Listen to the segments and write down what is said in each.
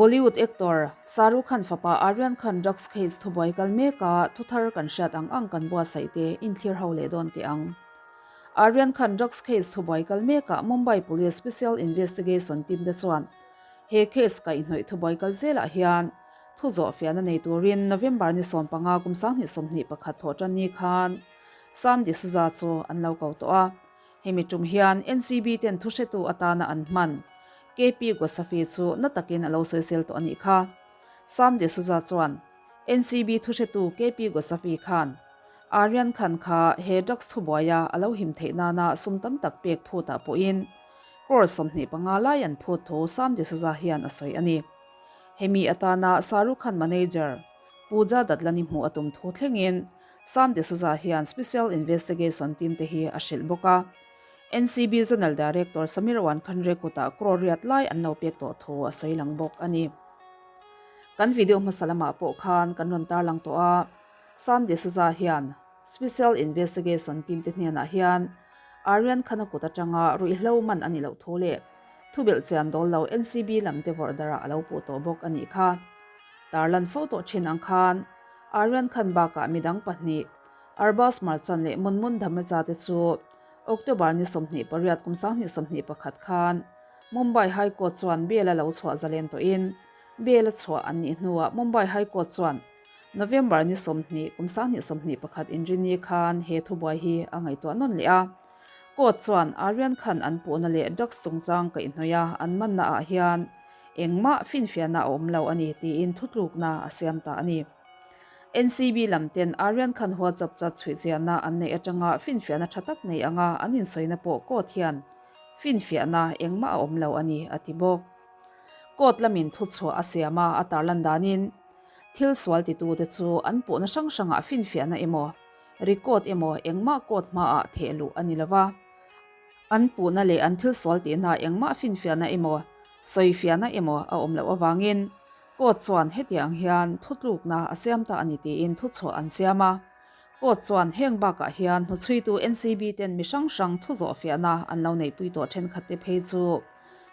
Bollywood actor Shah Rukh Khan fapa Aryan Khan drugs case thubuai kal meka thuthar kan hriat ang ang kan buatsaih te inthlir ho leh dawn teh ang. Aryan Khan drugs case thubuai kal mekah Mumbai Police Special Investigation team te chuan he case kaihhnawih thubuai kal zelah hian thu zawh fiahna nei turin November ni 15 kum 2021 thawh tan ni khan Sam D'Souza chu an lo ko tawh a. Hemi tum hian NCB ten thuhretu atana an hman KP Gosafi chu na takin a lo sawisel tawh a nih kha. Sam D'Souza chuan NCB thuhretu KP Gosafi khan Aryan Khan kha he drugs thubuaia a lo him theih nana sum tam tak pek phutah pawhin crore 25 lai an phut thu Sam D'Souza hian a sawi a ni. Hemi atana Shah Rukh Khan manager Pooja Dadlani hmuh a tum thu thlengin Sam D'Souza hian Special Investigation team te hi a hrilh bawk a. NCB Zonal Director Samir Wankhande kutah crore riat lai an lo pek tawh thu a sawi lang bawk a ni. Kan video hmasa lamah pawh khan kan rawn tarlang tawh a, Sam D'Souza hian Special Investigation team te hnenah hian Aryan Khan-a kut atanga ruihhlo man a ni loh thu leh thubelh chian dawl lo NCB lam te vawrh darah a lo puh tawh bawk a nih kha. Tarlan fo tawh thin ang khan Aryan Khan bakah midang pahnih, Arbaz Merchant leh Munmun Dhamecha te chu October ni 28 kum 2021 khan Mumbai High Court chuan bail a lo chhuah zalen tawhin bail a chhuah an nih hnuah Mumbai High Court chuan November ni 20 kum 2021 inrini khan he thubuai hi a ngaihtuah nawn leh a. Court chuan Aryan Khan an puhna leh drugs chungchang kaihhnawih a an manna ah hian engmah finfiahna a awm lo a ni tiin thutlukna a siam ta a ni. NCB lam ten Aryan Khan WhatsApp chat chhuih chiahna an neih atanga finfiahna tha tak nei anga an insawina pawh court hian finfiahna engmah a awm lo a ni a ti bawk. Court lamin thuchhuah a siam a, a tarlan danin thil sual titute chu an puhna hrang hrangah finfiahna emaw record emaw engmah court hmaah theh luh a ni lova. An puhna leh an thil sual tihna engmah finfiahna emaw sawifiahna emaw a awm loh avangin court chuan hetiang hian thutlukna a siam ta a ni tiin thuchhuah an siam a. Court chuan heng bakah hian hnuchhuitu NCB ten mi hrang hrang thu zawhfiahna an lo neihpui tawh thenkhat te phei chu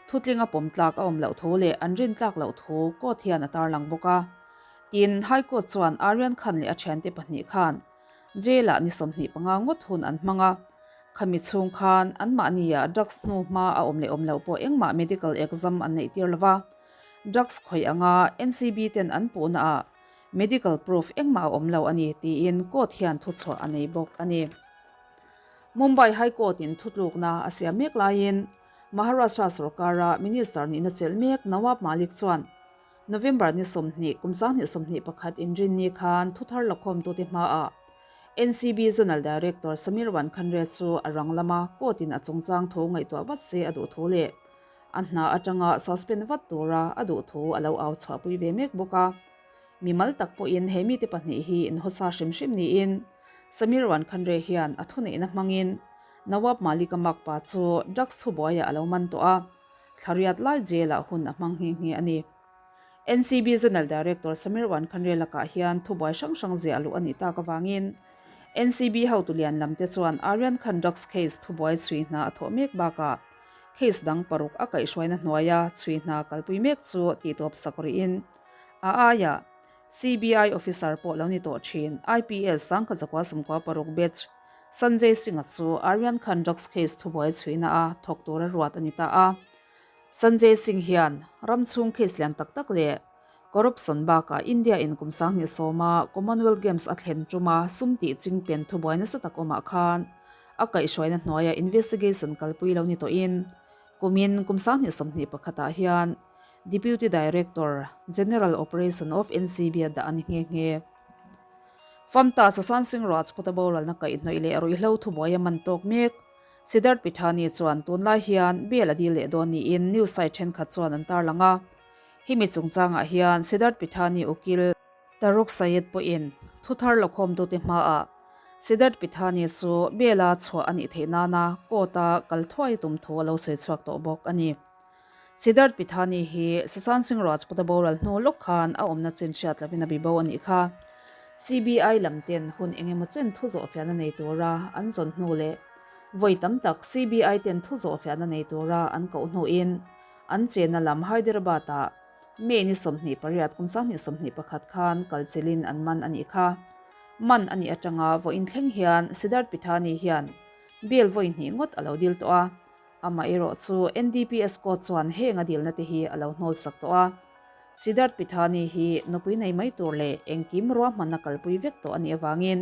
thutlinga pawm tlak a awm loh thu leh an rin tlak loh thu court hian a tarlang bawk a. Tin, High Court chuan Aryan Khan leh a thiante pahnih khan Jail-ah ni 25 ngawt hun an hmang a, khami chhung khan anmahnia drugs hnu hma a awm leh awm loh pawh engmah medical exam an neih tir lova, drugs khawih anga NCB ten an puhnaah medical proof engmah a awm lo a ni tiin court hian thuchhuah a nei bawk a ni. Mumbai High Court-in thutlukna a siam mek laiin Maharashtra sorkara minister nihna chelh mek Nawab Malik chuan November ni 20 kum 2021 inrinni khan thuthar lakhawmtute hmaah NCB Zonal Director Samir Wankhande chu a rang lama court-in a chungchang thu ngaihtuah vat se a duh thu leh a hna atanga suspend vat tura a duh thu a lo au chhuahpui ve mek bawk a. Mimal tak pawhin he mite pahnih hi inhawsa hrim hrim niin Samir Wankhande hian a thuneihna hmangin Nawab Malik-a makpa chu drugs thubuaiah a lo man tawh a. Thlariat lai jail-ah hun a hmang nghe nghe a ni. NCB Zonal Director Samir Wankhande lakah hian thubuai hrang hrang ziah luh a nih tak avangin NCB hotu lian lam te chuan Aryan Khan drugs case thubuai chhui hna a thawh mek bakah case dang paruk a kaihhruaina hnuaia chhui hna kalpui mek chu tihtawp sak rihin a aiah CBI officer pawh lo ni tawh thin IPS 1996 batch Sanjay Singh-a chu Aryan Khan drugs case thubuai chhuihna a thawk tura ruat a ni ta a. Sanjay Singh hian ram chhung case lian tak tak leh corruption bakah India in kum 2010-a Commonwealth Games a thlen tuma sum tih chingpen thubuai nasa tak awmah khan a kaihhruaina hnuaia investigation kalpui lo ni tawhin kumin kum 2021-ah hian Deputy Director, General Operation of NCB a dah a ni nghe nghe. Famta Sushant Singh Rajput-a boralna kaihhnawih leh ruihhlo thubuai a man tawk mek. Siddharth Pithani chuan tunlai hian bail a dil leh dawn niin news site thenkhat chuan an tarlang a. Hemi chungchangah hian Siddharth Pithani ukil Taruk Sayed pawhin thuthar lakhawmtute hmaah Siddharth Pithani chu bail a chhuah a nih theih nana court-a kal thuai tum thu a lo sawi chhuak tawh bawk a ni. Siddharth Pithani hi Sushant Singh Rajput-a boral hnu lawk khan a awmna chin hriat lovin a bibo a nih kha. CBI lam ten hun eng emaw chen thu zawhfiahna nei tura an zawn hnu leh vawi tam tak CBI ten thu zawhfiahna nei tura an koh hnuin an chenna lam Hyderabad-ah May ni 28 kum 2021 khan kalchilhin an man a nih kha. Man a nih atanga vawiin thleng hian Siddharth Pithani hian bail vawi hnih ngawt a lo dil tawh a. Amaherawh chu NDPS court chuan heng a dilna te hi a lo hnawl sak tawh a. Siddharth Pithani hi nupui nei mai tur leh engkim ruahmanna kalpui vek tawh a nih avangin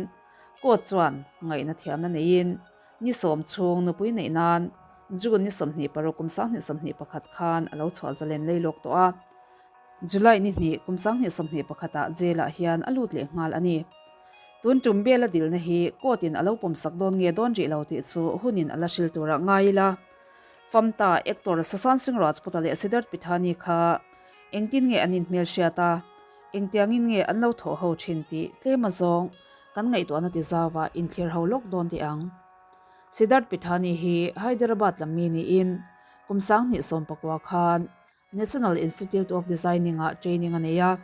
court chuan ngaihna thiamna neiin ni sawm chhung nupui neih nan June ni 26 kum 2021 khan a lo chhuah zalen lei lawk tawh a. July ni hnih kum 2021 ah jail ah hian a lut leh nghal a ni. Tun tum bel a dilna hi court in a lo pawmsak dawn nge dawn rih lo tih chu hunin a la hril turah ngai ila. Famta actor Sushant Singh Rajput-a leh Siddharth Pithani kha engtin nge an inhmelhriat a, engtiangin nge an lo thawh ho thin tih tlem azawng kan ngaihtuahna ti zauva inthlir ho lawk dawn teh ang. Siddharth Pithani hi Hyderabad lam mi niin kum 2019 khan National Institute of Designing-ah training a nei a,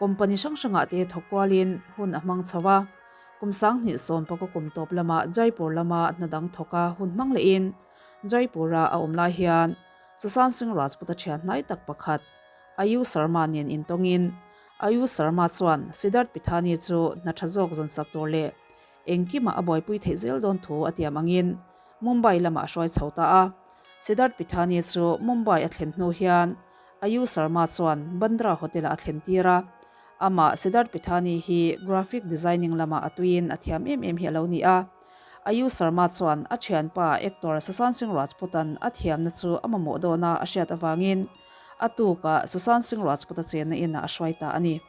company hrang hrangah te thawk kualin hun a hmang chho a. Kum 2019 kum tawp lamah Jaipur lama hna dang thawka hun hmang lehin Jaipur-a a awm lai hian Sushant Singh Rajput-a thian hnai tak pakhat Ayu Sharma nen intawngin Ayu Sharma chuan Siddharth Pithani chu hna tha zawk zawnsak tur leh engkimah a buaipui theih zel dawn thu a tiam angin Mumbai lamah a hruai chho ta a. Siddharth Pithani chu Mumbai a thlen hnu hian Ayu Sharma chuan Bandra Hotel-ah a thlen tir a. Amah Siddharth Pithani hi graphic designing lamah a tuiin a thiam em em hi a lo ni a. Ayu Sharma chuan a thianpa actor Sushant Singh Rajput-a'n a thiamna chu a mamawh dawna a hriat avangin a tukah Sushant Singh Rajput-a chenna inah a hruai ta a ni.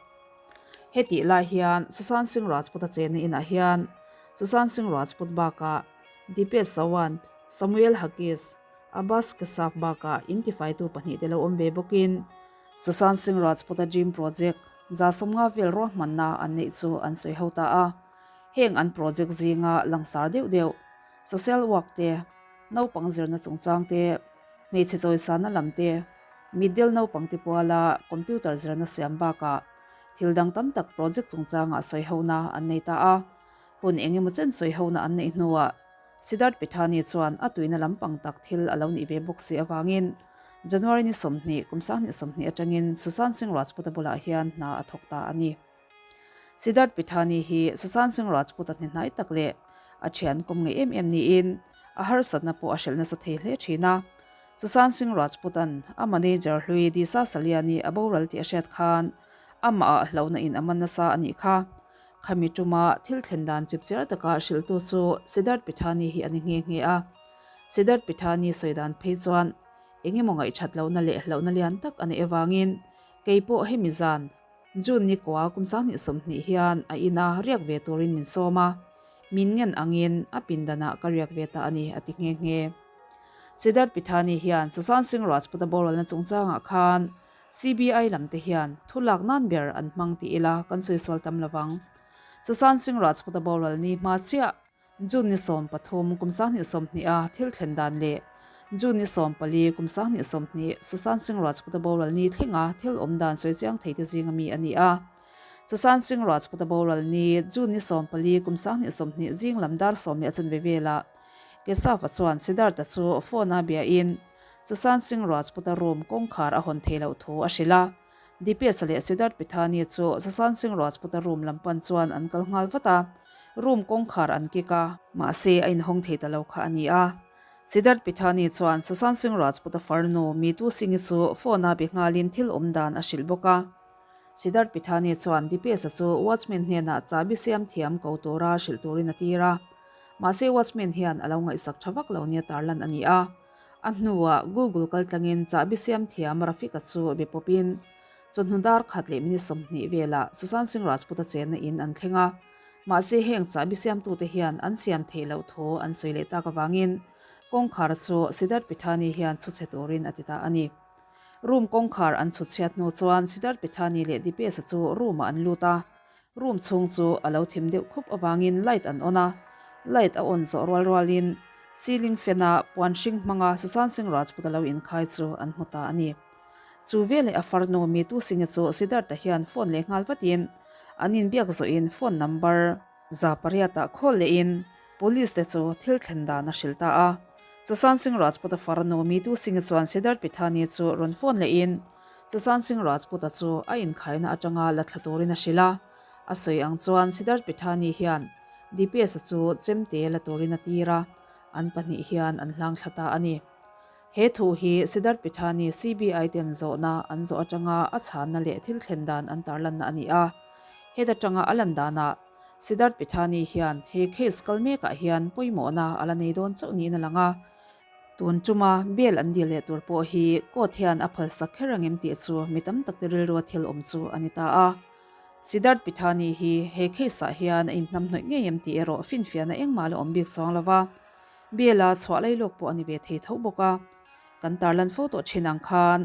Hetih lai hian Sushant Singh Rajput-a chenna inah hian Sushant Singh Rajput bakah Deepesh Sawant, Samuel Hakis, Abbas Kesaf bakah intifaitu pahnihte lo awm ve bawkin Sushant Singh Rajput-a Dream Project 150 vel ruahmanna an neih chu an sawi ho ta a. Heng an project zinga langsar deuh deuh, social work te, naupang zirna chungchang te, hmeichhe chawisana lam te, mitdel naupang te puala computer zirna siam bakah thil dang tam tak project chungchangah sawi hona an nei ta a. Hun eng emaw chen sawi hona an neih hnuah Siddharth Pithani chuan a tuina lampang tak thil a lo nih ve bawk si avangin January ni 20 kum 2020 atangin Sushant Singh Rajput-a bulah hian hna a thawk ta a ni. Siddharth Pithani hi Sushant Singh Rajput-a hnehnai tak leh a thian kawm ngei em em niin a harsatna pawh a hrelh nasa thei hle thin a. Sushant Singh Rajput-a'n a manager hlui Disha Saliani a boral tih a hriat khan amah ah hlauhna in a man nasa a nih kha. Khami tuma thil thlen dan chipchiar taka hrilhtu chu Siddharth Pithani hi a ni nghe nghe a. Siddharth Pithani sawi dan phei chuan eng emaw ngaihthat lohna leh hlauhna lian tak a neih avangin kei pawh hemi zan June ni kua kum 2020 hian a ina riak ve turin min sawm a, min ngen angin a pindanah ka riak ve ta a ni a ti nghe nghe. Siddharth Pithani hian Sushant Singh Rajput-a boralna chungchangah khan CBI lam te hian thu lak nan ber an hmang ti ila kan sawi sual tam lovang. Sushant Singh Rajput-a boral ni hma chiah June ni 13 kum 2020 a thil thlen dan leh June ni 14 kum 2020 Sushant Singh Rajput-a boral ni thlenga thil awm dan sawi chiang thei te zinga mi a ni a. Sushant Singh Rajput-a boral ni June ni 14 kum 2020 zing lam dar sawm leh a chanve velah Kesava chuan Siddhartha chu phone-a biain Sushant Singh Rajput-a room kawngkhar a hawn thei loh thu a hrilh a. Deepesh-a leh Siddharth Pithani chu Sushant Singh Rajput-a room lam pan chuan an kal nghal vat a, room kawngkhar an kick a. Mahse, a inhawng thei ta lo kha a ni a. Siddharth Pithani chuan Sushant Singh Rajput-a farnu Meetu Singh-i chu phone-a be nghalin thil awm dan a hrilh bawk a. Siddharth Pithani chuan Deepesh-a chu watchman hnenah chabi siam thiam ko tura hrilh turin a tir a. Mahse, watchman hian a lo ngaihsak tha vak lo nia tarlan a ni a. A hnuah Google kaltlangin chahbi siam thiam Rafika chu be pawpin chawhnu dar khat leh minute 20 velah Sushant Singh Rajput-a chenna in an thleng a. Mahse heng chahbi siamtute hian an siam theih loh thu an sawi leh tak avangin kawngkhar chu Siddharth Pithani hian chhu chhe turin a ti ta a ni. Room kawngkhar an chhu chhiat hnu chuan Siddharth Pithani leh Dipesh-a chu room-ah an lut a. Room chhung chu a lo thim deuh khup avangin light an on a, light a on zawh rual rualin ceiling fan a puan hring hmanga Sushant Singh Rajput a lo inkhai chu an hmu ta a ni. Chu veleh a farnu Meetu Singh-i chu Siddhartha hian phone leh nghal vatin an inbiak zawhin phone number 800 ah call lehin police te chu thil thlen dan a hrilh ta a. Sushant Singh Rajput a farnu Meetu Singh-i chuan Siddharth Pithani chu rawn phone lehin. Sushant Singh Rajput-a chu a inkhaina atanga la thla turin a hrilh a. A sawi ang chuan Siddharth Pithani hian Deepesh-a chu chemte la turin a tir a, an pahnih hian an hlang thla ta a ni. He thu hi Siddharth Pithani CBI ten zawhna an zawh atanga a chhanna leh thil thlen dan an tarlanna a ni a. Heta tanga a lan danah Siddharth Pithani hian he case kal mekah hian pawimawhna a la nei dawn chauh niin a lang a. Tun tuma bail an dil leh tur pawh hi court hian a phalsak kher ang em tih chu mi tam tak te rilrua thil awm chu a ni ta a. Siddharth Pithani hi he case ah hian a inhnamhnawih ngei em tih erawh finfiahna engmah la awm bik chuang lo va. Biala chhuah lai lawk pawh a ni ve thei tho bawk a. Kan tarlan fo tawh thin ang khan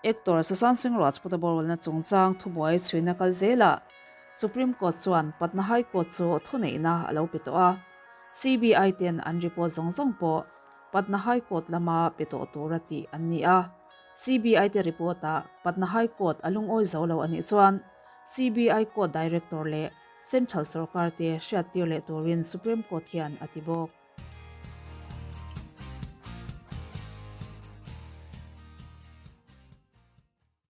actor Sushant Singh Rajput-a boralna chungchang thubuai chhuina kal zelah Supreme Court chuan Patna High Court chu thuneihna a lo pe tawh a. CBI ten an report zawng zawng pawh Patna High Court lama pe tawh tura tih an ni a. CBI te report-ah Patna High Court a lungawi zo lo a nih chuan CBI Court Director leh Central sorkar te hriattir leh turin Supreme Court hian a ti bawk.